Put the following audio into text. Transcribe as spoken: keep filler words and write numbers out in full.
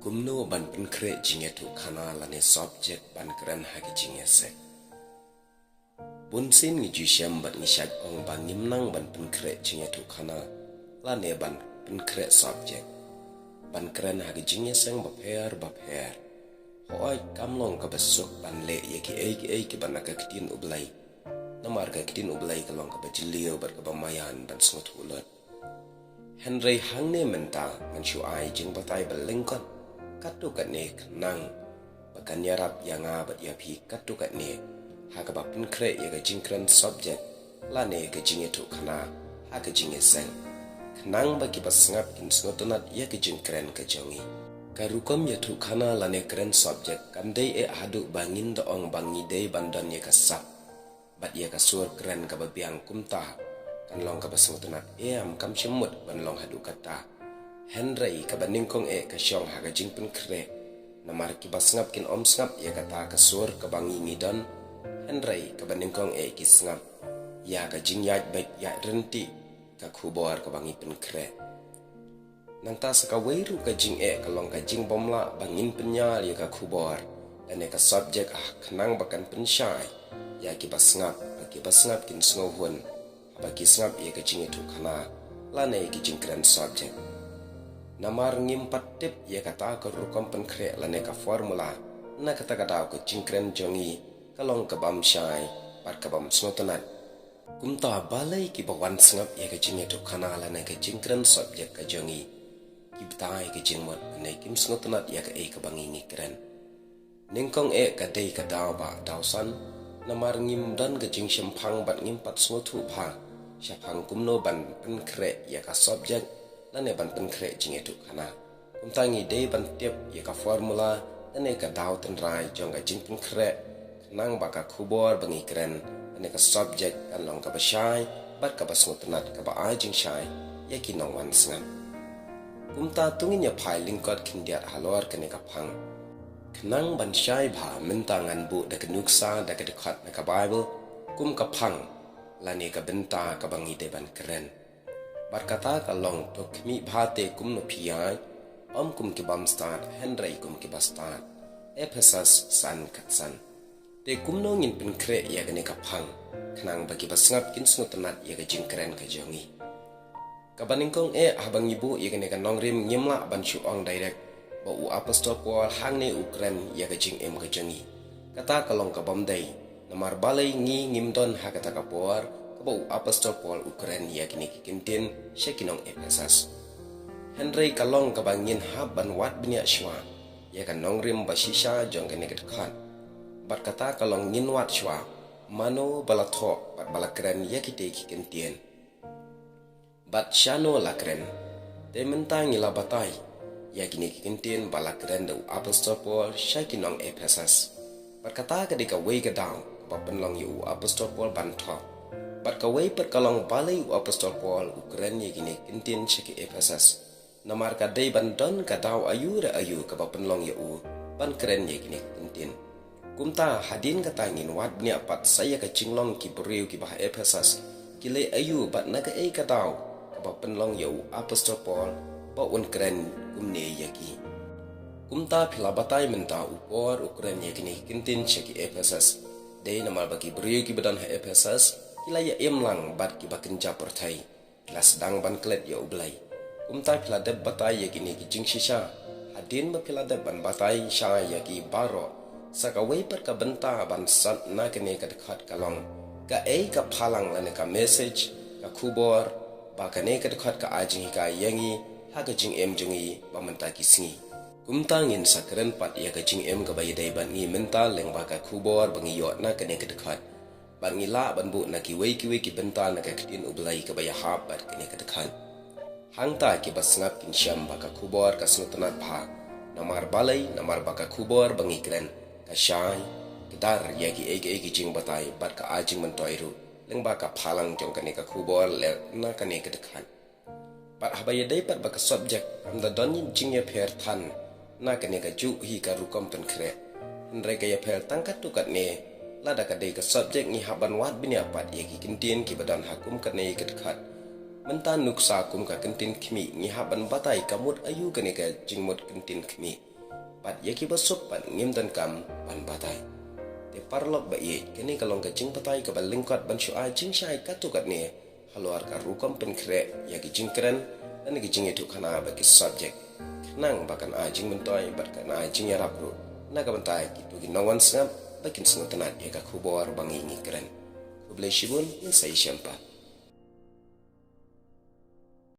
Kumno ban pynkhreh jingïathuhkhana lane subject ban kren ha ki jingïaseng? Bunsien ngi ju shem bad ngi shait ong ba ngim nang ban pynkhreh jingïathuhkhana lane ban pynkhreh subject ban kren ha ki jingïaseng bapher bapher. Hooid, kam long kaba suk ban leh ïa kiei kiei kiba na ka ktien U Blei, namar ka ktien U Blei ka long kaba jylliew bad kaba maïan ban sngewthuh lut. Hynrei hangne mynta ngan shu ai jingbatai ba lyngkot katto katne khnang ba kan ïarap ïa nga bad ïa phi katto katne ha kaba pynkhreh ïa ka jingkren subject lane ka jingïathuhkhana ha ka jingïaseng, khnang ba kiba sngap kin sngewtynnat ïa ka jingkren ka jong ngi. Ka rukom ïathuhkhana lane kren subject kam dei eh haduh ba ngin da ong ba ngi dei ban don ïa ka sap bad ïa ka sur kren kaba biang, kumta kan long kaba sngewtynnat. Em, kam shym mut ban long haduh katta. Hynrei kaba nyngkong eh ka shong ha ka jingpynkhreh, namar kiba sngap kin ym sngap ïa kata ka sur kaba ngi ngi don. Hynrei kaba nyngkong eh ki sngap ïa ka jingïaid beit ïaid ryntih, ka khubor kaba ngi pynkhreh. Nangta sa kawei ruh ka jingeh ka long ka jingbymlah ba ngin pynïar ïa ka khubor lane ka subject ha khnang ba kan pynshai ïa kiba sngap, ba kiba sngap kin sngewhun haba ki sngap ïa ka jingïathuhkhana lane ki jingkren subject. Namar ngim pat tip ïa kata ka rukom pynkhreh lane ka formula, na kata ka daw ka jingkren jong ngi ka long ka bym shai bad ka bym sngewtynnat. Kumta balei kiba wan sngap ïa ka jingïathuhkhana lane ka jingkren subject ka jong ngi ki batai ka jingmut lane kim sngewtynnat ïa kaei kaba ngi ngi kren? Nyngkong eh ka dei ka daw ba daw san, namar ngim don ka jingshemphang bad ngim pat sngewthuh bha shaphang kumno ban pynkhreh ïa ka subject lane ban pynkhreh jingïathuhkhana. Kumta ngi dei ban tip ïa ka formula lane ka daw tynrai jong ka jingpynkhreh, khnang ba ka khubor ba ngi kren lane ka subject kan long kaba shai bad kaba sngewtynnat, kaba ai jingshai ïa ki nongwan sngap. Kumta to ngin ïa phai lyngkot khyndiat halor kane ka phang. Khnang ban shai bha, mynta ngan buh da ka nuksa da ka dkhot na ka Baibl kum ka phang lane ka bynta kaba ngi dei ban kren. Bad kata ka long, to khmih bha te kumno phi ïaid, ym kum ki bym stad hynrei kum kiba stad. Ephesos san khatsan. Te kumno ngin pynkhreh ïa kane ka phang khnang ba kiba sngap kin sngewtynnat ïa ka jingkren ka jong ngi? Kaba nyngkong eh, haba ngi buh ïa kane ka nongrim ngim lah ban shu ong direct ba u apostol Paul hangne u kren ïa ka jingim ka jong ngi. Kata ka long ka bym dei. Namar balei ngi ngim don ha kata ka por kaba u apostol Paul u kren ïa kine ki kyntien sha ki nong Ephesos? Hynrei ka long kaba ngin hap ban wad bniah shuwa ïa ka nongrim ba shisha jong kane ka dkhot. Bad kata ka long ngin wad shuwa mano ba la thoh bad ba la kren ïa kite ki kyntien. Bad shano la kren? Te mynta ngi la batai ïa kine ki kyntien ba la kren da u apostol Paul sha ki nong Ephesos. Bad kata ka dei kawei ka daw kaba pynlong ïa u apostol Paul ban thoh. Bad kawei pat ka long balei u apostol Paul u kren ïa kine ki kyntien sha ki Ephesos. Namar ka dei ban don ka daw aïu re aïu kaba pynlong ïa u ban kren ïa kine ki kyntien. Kumta hadien kata ngin wad bniah pat sa ïa ka jinglong ki briew kiba ha Ephesos, ki leh aïu bad na kaei ka daw kaba pynlong ïa u apostol Paul ba un kren kumne ïa ki. Kumta phi la batai mynta u Paul u kren ïa kine ki kyntien sha ki Ephesos dei namar ba ki briew kiba don ha Ephesos ki la ïa im lang bad kiba kynja pyrthei. Ki la sdang ban klet ïa U Blei. Kumta phi la dep batai ïa kine ki jingshisha hadien ba phi la dep ban batai shai ïa ki baroh. Sa kawei pat ka bynta ban sot na kane ka dkhot ka long kaei ka phalang lane ka message, ka khubor ba kane ka dkhot ka ai jinghikai ïa ngi ha ka jingim jong ngi ba mynta ki sngi. Kumta ngin sa kren pat ïa ka jingim kaba ïadei bad ngi mynta lyngba ka khubor ba ngi ïoh na kane ka dkhot. Bad ngi lah ban buh na kiwei kiwei ki bynta na ka ktien U Blei kaba ïahap bad kane ka dkhot. Hangta kiba sngap kin shem ba ka khubor ka sngewtynnat bha, namar balei? Namar ba ka khubor ba ngi kren ka shai, ka dar ïa kiei kiei ki jingbatai bad ka ai jingmyntoi ruh lyngba ka phalang jong kane ka khubor leh na kane ka dkhot. Bad haba ïadei pat ba ka subject kam da don jingïapher than na kane kajuh hi ka rukom pynkhreh. Hynrei ka ïapher tang katto katne lada ka dei ka subject ngi hap ban wad bniah pat ïa ki kyntien kiba don ha kum kane ka dkhot. Mynta nuksa kum ka kyntien khmih ngi hap ban batai ka mut aïu kane ka jingmut kyntien khmih. bad ïa kiba suk pat ngim donkam ban batai. Te paralok ba ïeit, kane ka long ka jingbatai kaba lyngkot ban shu ai jingshai katto katne halor ka rukom pynkhreh ïa ki jingkren lane ki jingïathuhkhana bad ki subject, khnang ba kan ai jingmyntoi bad kan ai jingïarap ruh na ka bynta kito ki nongwan sngap ba kin sngewtynnat ïa ka khubor ba ngi ngi kren. Khublei shibun, ngin sa ïashem pat.